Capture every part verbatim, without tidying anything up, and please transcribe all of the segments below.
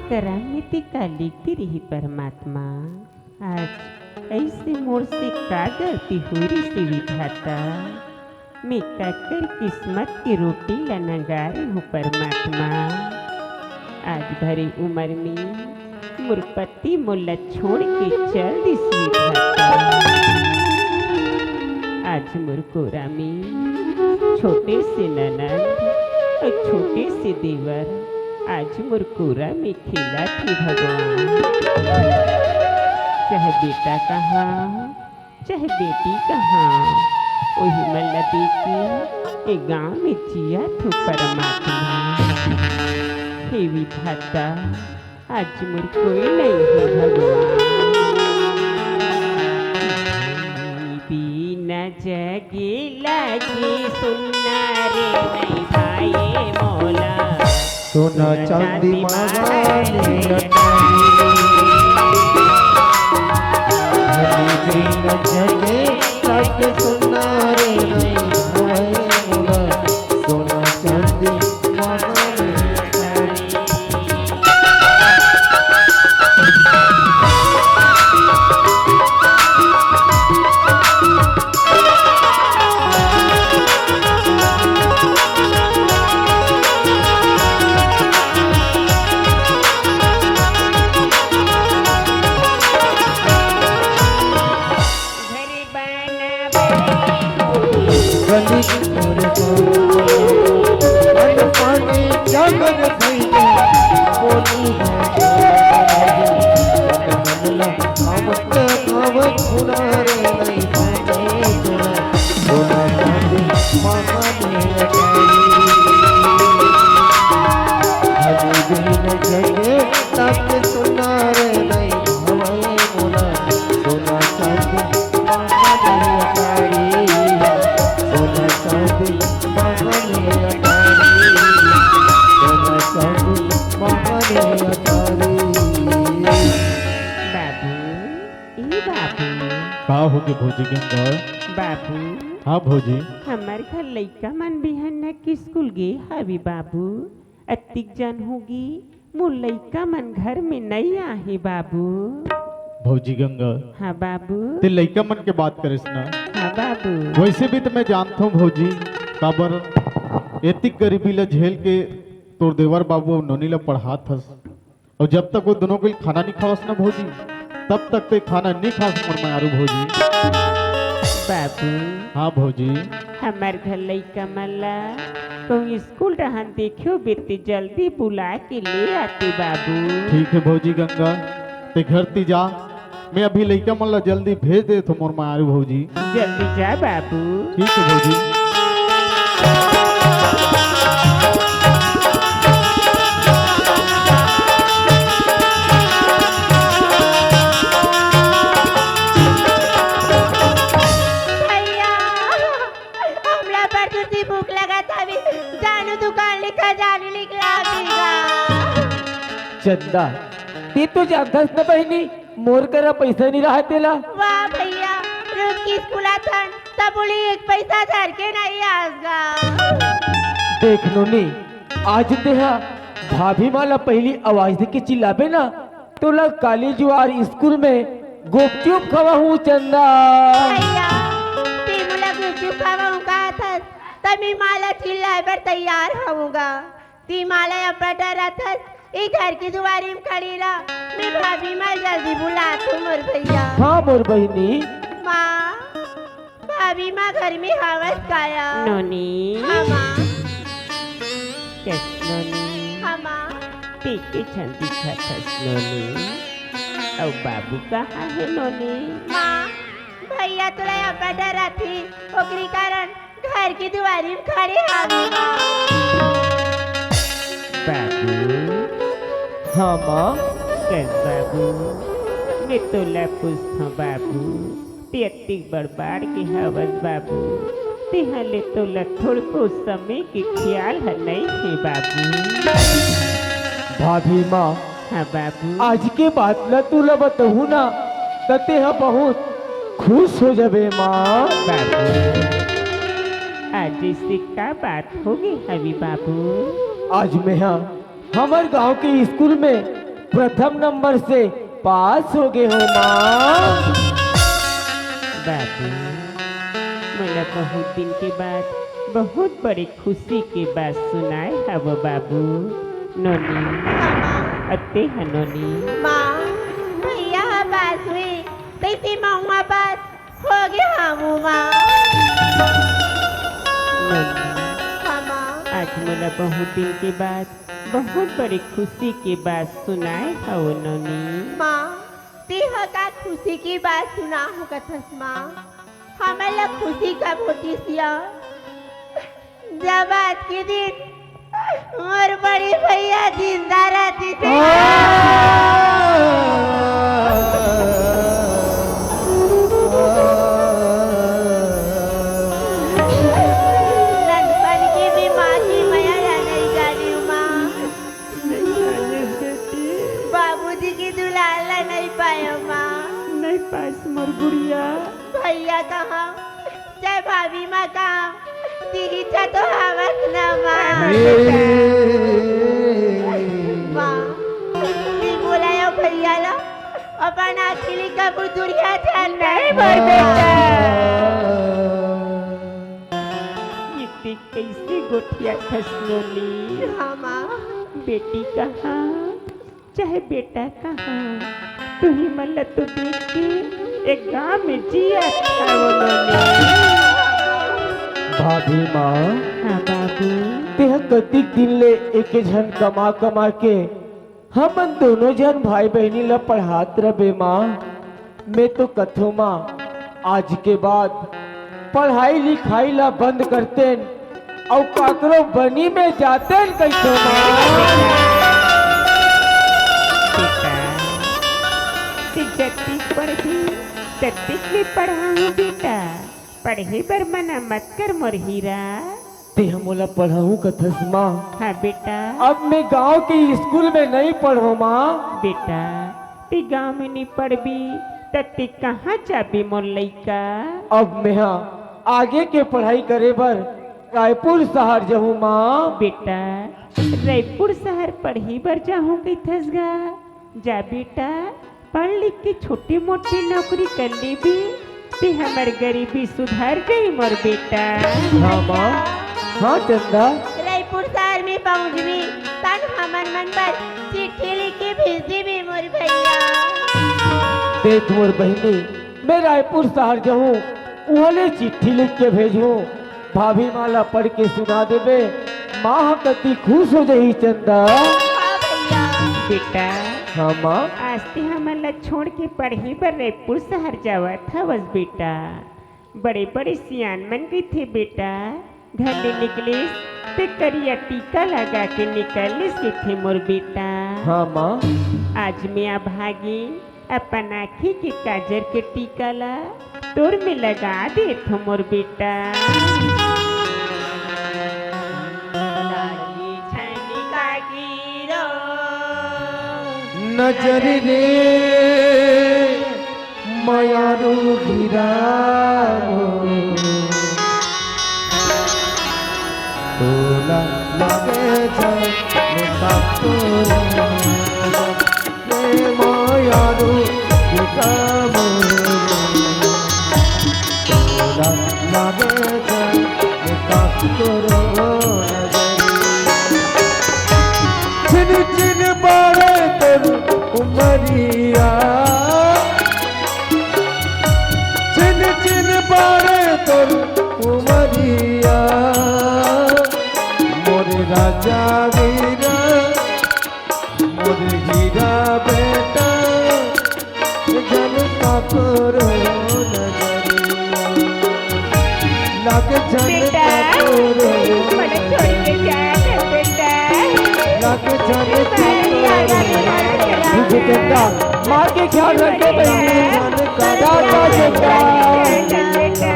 करम में ते का लिख दे रही परमात्मा। आज ऐसे मोर से का गलती हो रही से विधाता। मैं काकर किस्मत के रोटी ला नंगारे हूँ परमात्मा। आज भरे उम्र में मोर पति मोला छोड़ के चल दिस विधाता। आज मोर कोरा में छोटे से ननद और छोटे से देवर आज मोर कोरा में खेलत हे भगवान। चाहे बेटा कहा, चाहे बेटी कहा, ओही मन ला देख के ए गांव में जियत हो परमात्मा। हे विधाता, आज मोर कोई नहीं है भगवान। बिना जगे लागे सुन्ना रे नहीं भाई मोला। सोना चांदी मांगा ले लटाई। हनी बिना जगे लागे सुन्ना रे नहीं भाई मोला। सोना चांदी मांगा ले लटाई। बाबू, ए बाबू। का होगे भौजी गंगा? बाबू। हाँ भौजी। हमर घर लइका मन बिहान न के स्कूल गे हवे बाबू। अतिक जन होगे, मोर लइका मन घर में नइ आहे बाबू। भौजी गंगा। हाँ बाबू। ते लइका मन के बात करेस ना। हाँ बाबू। वैसे भी तो मैं जानत हूँ भौजी, काबर एतिक गरीबी ला झेल के तोर देवर बाबू अउ नोनी ला पढ़ात हस। अउ जब तक वो दोनों के खाना नहीं खावस ना भौजी, तब तक ते खाना नहीं खास मोर मारू भौजी। बाबू। हाँ भौजी। हमर घर लइका मन ला कहूँ स्कूल रहन देखियो बेटी जल्दी बुला के ले आते बाबू। ठीक है भौजी गंगा, ते घर ती जा, मैं अभी लइका मन ला जल्दी भेज देत हों मोर मारू भौजी। जल्दी जा बाबू। ठीक है भौजी। भैया, हमला परसों से भूख लगत हवे, जानू दुकान ले खजानू निकला दीगा। चंदा, ते तो जानथस न बहिनी, मोर करा पैसा नहीं रहा तेला। वाह भैया, रोज की स्कूल आथन, तब बोली एक पैसा धर के नहीं आस गा। देख नोनी, आज तेहा भाभी माँ ला पहली आवाज दे के चिल्लाबे ना, तोला काली जुआर स्कूल में गुपचुप खवाहूँ चंदा। भैया, ते मोला गुपचुप खवाहूँ कहा था, तब मैं माँ ला चिल्लाए बर तैयार होऊंगा। ते माँ ला अब्बड़ डराथस, ए घर के दुवारी म खड़ी रह, मैं भाभी माँ जल्दी बुलाथों मोर भैया। हाँ मोर बहिनी। माँ, भाभी माँ घर में हवस काया? नोनी। हाँ माँ। कस नोनी? हाँ माँ। ते के झन दिखत हस नोनी? अउ बाबू कहाँ हे नोनी? माँ, भैया तोला अब्बड़ डराथे, ओकरी कारण घर के दुवारी म खड़े हावे। बाबू। हाँ माँ। कस बाबू, मैं तोला पूछथों बाबू, ते अतिक बड़ बाढ़ के हवस बाबू, तेहा ले तोला थोड़को समय के ख्याल ह नइ हे बाबू। भाभी माँ, हाँ बाबू। आज के बात ला तोला बताहूँ ना, त तेहा बहुत खुश हो जाबे माँ। बाबू, आज ऐसे का बात होगे हवे बाबू? आज मेहा हमर गांव के स्कूल में प्रथम नंबर से पास हो गे हों माँ। बाबू, मोला बहुत दिन के बाद बहुत बड़े खुशी के बात सुनाए हव बाबू। नोनी, अते ह नोनी। माँ, भैया ह पास हुई, तैसे महुआ पास हो गे हवं माँ। नोनी, हाँ माँ। आज मोला बहुत दिन के बाद बहुत बड़ी खुशी के बात सुनाए हव नोनी। माँ, तेहा का खुशी के बात सुना हो कथस माँ? हमन ला खुशी कब होतिस या? जब आज के दिन मोर बड़े भैया जिंदा रहतिस। ननपन के भी माँ के मया ला नइ जानेंव माँ। नइ पाएस बेटी। बाबूजी के दुलार ला नइ पाएंव माँ। नइ पाएस मोर गुड़िया। भैया कहाँ, चाहे भाभी माँ कहाँ, दिहिचा तो हवस ना माँ। ए। माँ, ती बोलायो भैया ला, अपन आँखी ले कभू दुरिहा झन नइ मोर बेटा। ये ते कइसे गोठियाथस नोनी? हाँ माँ। बेटी कहाँ, चाहे बेटा कहाँ, तुही मन ल तो देख के एक गाँव में जियत हवं नोनी। भाभी माँ। हाँ बाबू। तेहा कतिक दिन ले एके झन कमा कमा के हमन दोनों झन भाई बहिनी ल पढ़ात रबे माँ। मैं तो कथों माँ, आज के बाद पढ़ाई लिखाई ला बंद करतेन अउ काकरो बनी में जातेन कहिथों माँ। बेटा, ते जतिक पढ़बे, ततिक मैं पढ़ाहूँ बेटा। पढ़े बर मना मत कर मोर हीरा। तेह मोला पढ़ाहूँ कथस माँ। हाँ बेटा। अब मैं गांव के स्कूल में नइ पढ़ों माँ। बेटा, ते गांव में नइ पढ़बे, त ते कहाँ जाबे मोर लइका? अब मेहा आगे के पढ़ाई करे बर रायपुर शहर जाहूँ माँ। बेटा, रायपुर शहर पढ़े बर जाहूँ कहिथस गा? जा बेटा, पढ़ लिख के छोटी मोटी नौकरी कर लेबे, ते हमर गरीबी सुधर जाही मोर बेटा। हाँ माँ, हाँ चंदा। रायपुर शहर में पहुँचबे, तब हमन मन बर चिट्ठी लिख के भेज देबे मोर भैया। देख मोर बहिनी, मैं रायपुर शहर जाहूँ, उहाँ ले चिट्ठी लिख के भेजहूँ। भाभी माँ ला पढ़ के सुना देबे, माँ ह कति खुश हो जाही चंदा। हाँ भैया। बेटा, हाँ माँ। आज ते हमन ला छोड़ के पढ़े बर रायपुर शहर जावत हवस बेटा। बड़े बड़े सियान मन कहिथे बेटा, घर ले निकलिस ते करिया टीका लगा के निकलिस कहिथे मोर बेटा। हाँ माँ। आज मैं अभागी अपन आँखी के काजर के टीका ला तोर में लगा देथों मोर बेटा। लागी छनिका गिरो। नजर रे मयारू गिरावो। तोला लागे छनिका गिरो। रे मयारू गिरावो। तोला लागे छनिका गिरो नजर। छिन छिन बारे तोर उमरिया। छिन छिन बारे तोर उमरिया। मोर राजा वीरा, मोर हीरा बेटा। झन काकरो नजरिया। लाग झन बेटा, काकरो मोला छोड़ के जा ना बेटा। लाग झन काकरो नजरिया। ठीक है बेटा, माँ के ख्याल रखे बहिनी। लाग झन काकरो नजरिया।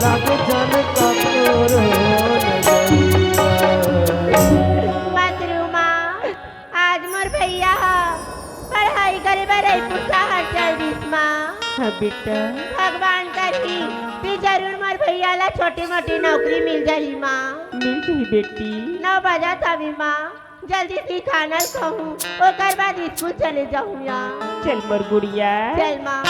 लाग झन काकरो नजरिया। बाथरूम आ। आज मोर भैया ह पढ़ाई करे बर रायपुर शहर चल दिस माँ। हाँ बेटा। भगवान करही कि जरूर मोर भैया ला छोटी मोटी नौकरी मिल जाही माँ। मिल जाही बेटी। नौ बजत हवे माँ, जल्दी से खाना खाहूँ, ओकर बाद स्कूल चले जाहूँ यार। चल मोर गुड़िया। चल माँ।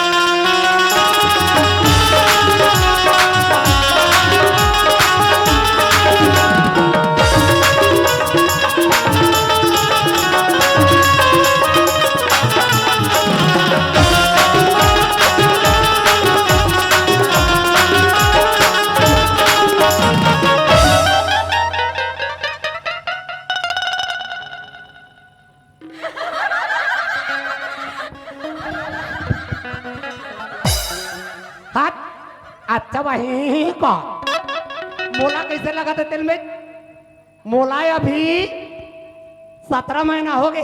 हट, अच्छा वही का। मोला कइसे लगथे तेला में? मोला अभी सतरा महीना होगे।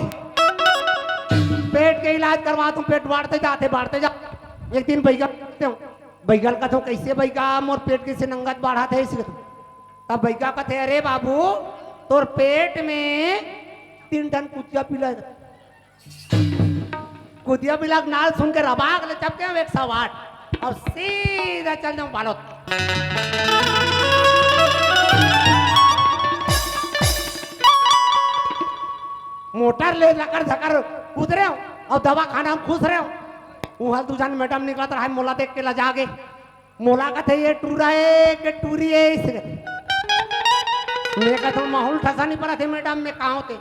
पेट के इलाज करवात हँव, पेट बाढ़त जाथे, बाढ़त जाथे। एक दिन बइगा ल कथँव, बइगा ल कथँव, "कइसे बइगा, मोर पेट कइसे नंगत बाढ़त हे?" अइसे कथँव। तब बइगा कथे, "अरे बाबू, तोर पेट में तीन ठन कुतिया पिला हे।" कुतिया पिला के नाल सुन के रबाक ले चपके हँव एक सौ आठ अउ सीधा चल देहूँ बालोद। मोटर ले लकर झकर उतरेंव अउ दवाखाना म खुसरेंव। उहाँ दू झन मैडम निकलत रहय, मोला देख के लजा गे। मोला कथे, "ये टूरा ए के टूरी ए?" अइसे कथे। मैं कथँव, "माहूल ठसा नइ परत हे मैडम, मैं कहाँ हों ते?"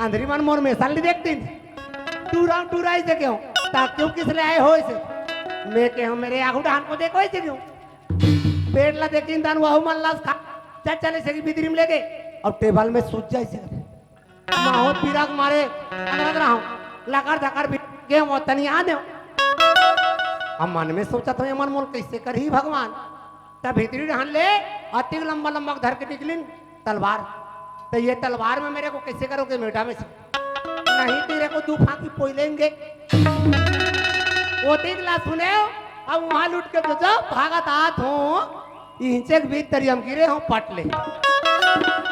अंधरी मन मोर मेसन ल नइ देखतिन। "टूरा, टूरा" अइसे कहेंव। "त क्यों, किस ले आए हो?" अइसे। मैं कहेंव, "मेरे आगू डहन को देखो" अइसे कहेंव। पेट ला देखिन तहान वहू मन ला खा, चल चल अइसे कहि भीतरी म ले गे अउ टेबल में सुत जाय अइसे कथे। महूँ पीरा के मारे अनरत रहँव, लकर धकर भी गेंव अउ तनिया देंव। अब मन में सोचत हँव, "एमन मोला कइसे करही भगवान?" तब भीतरी डहन ले अतिक लंबा लंबा धर के निकलिन तलवार। त ये तलवार में मेरे को कैसे करोगे मैडम? ऐसे नहीं, तेरे को दू फांकी पोई लेंगे। ओतिक ला सुनेंव, अब उहाँ लुट के तो जब भागत आत हँव, इहिंचे के भीतरी म गिरे हँव पट ले।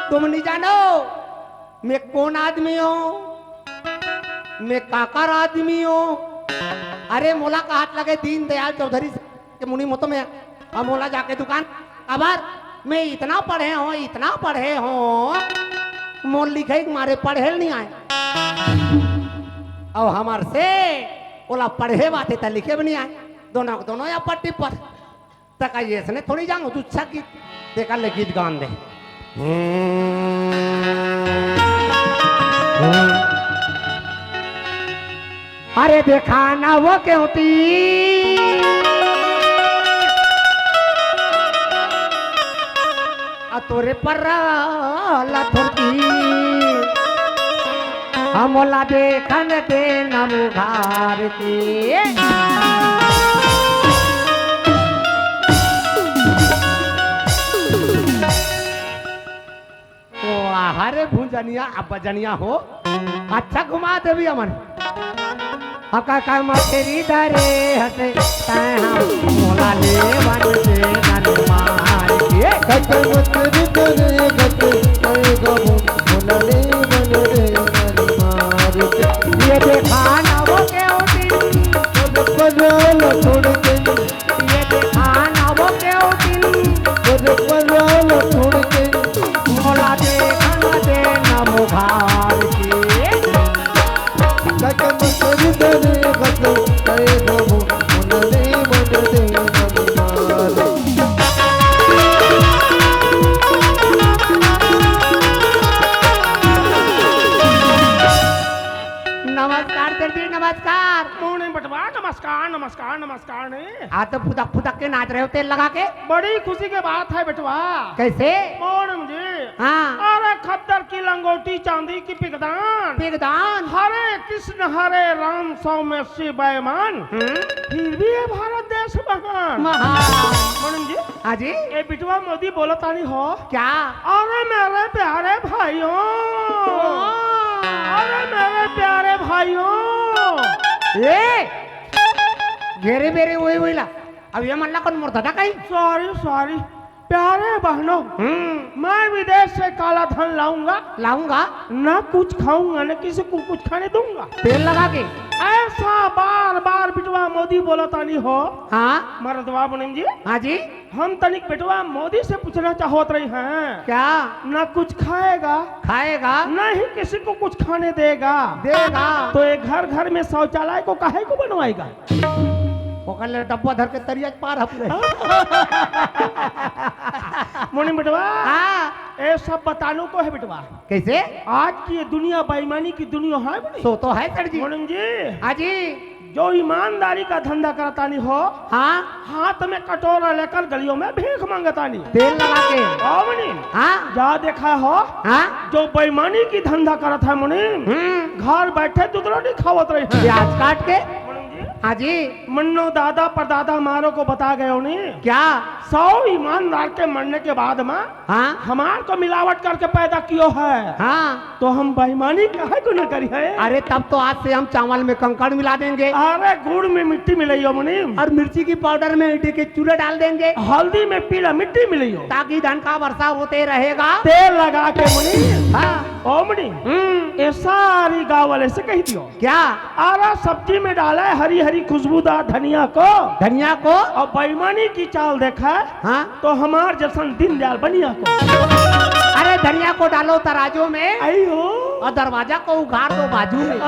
तुम नहीं जानो मैं कौन आदमी हँव, मैं काकर आदमी हँव। अरे मोला कहत लगे दीनदयाल चौधरी के मुनि मोतो में, अब मोला जाके दुकान, "काबर, मैं इतना पढ़े हँव, इतना पढ़े हँव, मोर लिखे के मारे पढ़े ल नइ आय।" अउ हमर से ओला पढ़े बाते त लिखे भी नइ आय, दोनों के दोनों या पट्टी पर। त का अइसने थोड़ी जांव, तू अच्छा गीत, तेकर ले गीत गान दे। अरे देखा ना वो केंवटी, आ तोरे पर ला थोरकी, हमला देखन दे न मुखार के। वाह रे भुंजनिया, अब बजनिया हो, अच्छा घुमा देवी हमन। अका का मछरी धरे हसे, तै हम मोला लेवन दे नन मार के। कत मछरी धरे हसे, तै गबो मोला लेवन दे नन मार के। ये देखा ना वो केंवटी, पराल छोड़ के। ये देखा ना वो केंवटी, पराल छोड़ के। मोला देखन दे न मुखार के। कत मछरी धरे हसे, तै गबो मोला लेवन दे नन मार। नमस्कार सर जी, नमस्कार। मोहन बेटवा, नमस्कार, नमस्कार, नमस्कार। हाँ, तो फुदक फुदक के नाच रहे हो तेल लगा के। बड़ी खुशी के बात है बेटवा। कैसे? मोहन जी। हाँ। अरे खद्दर की लंगोटी, चांदी की पिगदान। पिगदान। हरे कृष्ण हरे राम सौ में से बेईमान। हम्म। फिर भी ये भारत देश महान। महान। मोहन जी। हाँ जी। ए बिटवा मोदी बोलत आनी हो। क्या? अरे मेरे प्यारे भाइयों। हाँ। अरे मेरे प्यारे भाइयों। ए, घेरे बेरे वही वही ला। अब ये मन ला कोन मोर दादा कही? Sorry, sorry। प्यारे बहनों, हम्म। मैं विदेश से काला धन लाऊंगा, लाऊंगा। ना कुछ खाऊंगा, ना किसी को कुछ खाने दूंगा। तेल लगा के। ऐसा बार बार बिटवा मोदी बोलत आनी हो। हाँ। मरदवा मुनीम जी। हाँ जी। हम तनिक बिटवा मोदी से पूछना चाहत रही हैं। क्या? ना कुछ खाएगा, खाएगा। ना ही किसी को कुछ खाने देगा। देगा। तो ये घर घर में शौचालय को काहे को बनवाएगा? ओकर ले डब्बा धर के तरिया के पार हपुरे। मुनीम बिटवा, हाँ। ये सब बतानो को है बिटवा। कैसे? आज की ये दुनिया बेईमानी की दुनिया है बड़ी। सो तो है सर जी। मुनीम जी, हाँ जी। जो ईमानदारी का धंधा करतानी हो, हाँ। हाथ में कटोरा लेकर गलियों में भीख मांगतानी। तेल लगा के। ओ मुनीम, हाँ। जा देखा हो, हाँ। जो बेईमानी की धंधा करत है मुनीम, हम्म। घर बैठे दूध रोटी खावत रही है। प्याज काट के। मुनीम जी, हाँ जी। मन्नो दादा परदादा हमारो को बता गए हो नी। क्या? सौ ईमानदार के मरने के बाद में हाँ। हमार को मिलावट करके पैदा कियो है। हाँ। तो हम बेईमानी काहे को न करी है? अरे तब तो आज से हम चावल में कंकड़ मिला देंगे। अरे गुड़ में मिट्टी मिलइयो मुनीम। और मिर्ची की पाउडर में ईंटे के चूरा डाल देंगे। हल्दी में पीला मिट्टी मिलइयो। ताकि धन का वर्षा होते रहेगा। तेल लगा के मुनीम। हाँ। ओ मुनीम, हम्म। ये सारी गाँव वाले से कह दियो। क्या? अरे सब्जी में डाला है हरी हरी खुशबूदार धनिया को। धनिया को? और बेईमानी की चाल देखा है, हाँ। तो हमार जैसन दीनदयाल बनिया को। अरे धनिया को डालो तराजू में। आई हो। और दरवाजा को उघार दो बाजू में।